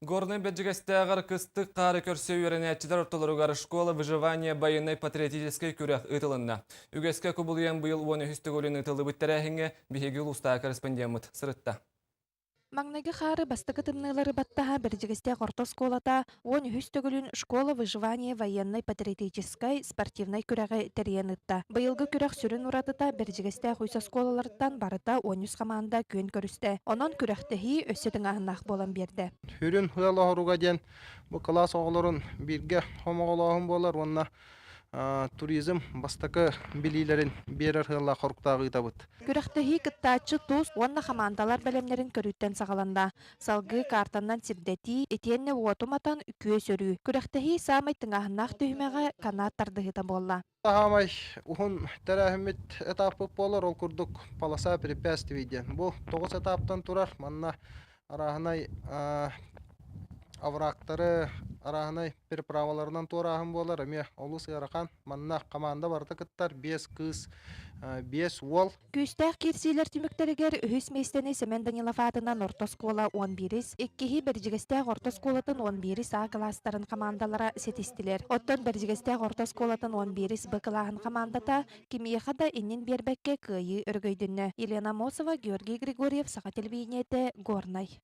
Горнай Бэрдьигэстээҕэр кыстык хаары көрсө үөрэнээччилэр ортолоругар «Школа выживания» байыаннай-патриотическай күрэх ыытылынна. Үгэскэ кубулуйан быйыл 13 төгүлүн ыытыллыбыт тэрээһиҥҥэ биһиги улуустааҕы корреспондеммыт сырытта. Маҥнайгы хаары бастакы тымныылары баттаһа Бэрдьигэстээх орто оскуолата 13 төгүлүн «Школа выживания» военнай-патриотическай спортивнай күрэҕи тэрийэн ыытта. Быйылгы күрэх сүрүн уратыта Бэрдьигэстээх үс оскуолаларыттан барыта 13 хамаанда күөн көрүстэ. Онон күрэхтэһии өссө тыҥааһыннаах буолан биэрдэ. Сүрүн ыал оһоруга диэн бу кылаас оҕолорун бииргэ хомоҕолооһун буолар уонна туризм бастакы билиилэрин биэрэр сыаллаах хоруктаах ыытабыт. Күрэхтэһии кыттааччы тус уонна хамаандалар бэлэмнэрин көрүүттэн саҕаланна. Салгыы картанан сирдэтии, итиэннэ уоту матан күөс өрүү. Күрэхтэһии саамай тыҥааһыннаах түһүмэҕэ канат тардыһыыта буолла. Саамай уһун тэрээһиммит этаппыт буолар, ол курдук полоса препятствий диэн. Бу тоҕус этаптан турар, манна арааһынай оврагтары, арааһынай переправаларынан туорааһын буолар, эмиэ олус ыарахан. Манна команда барыта кыттар, биэс кыыс, биэс уол. Күүстээх киирсиилэр түмүктэригэр үһүс миэстэни Сэмэн Данилов аатынан орто оскуола 11-ис, иккиһи Бэрдьигэстээх орто оскуолатын 11-ис А кылаастарын хамаандалара ситистилэр. Оттон Бэрдьигэстээх орто оскуолатын 11-ис Б кылааһын хамаандата кимиэхэ да иннин биэрбэккэ кыайыы өрөгөйдөннө. Елена Аммосова, Георгий Григорьев, Саха телевидениетэ, Горнай.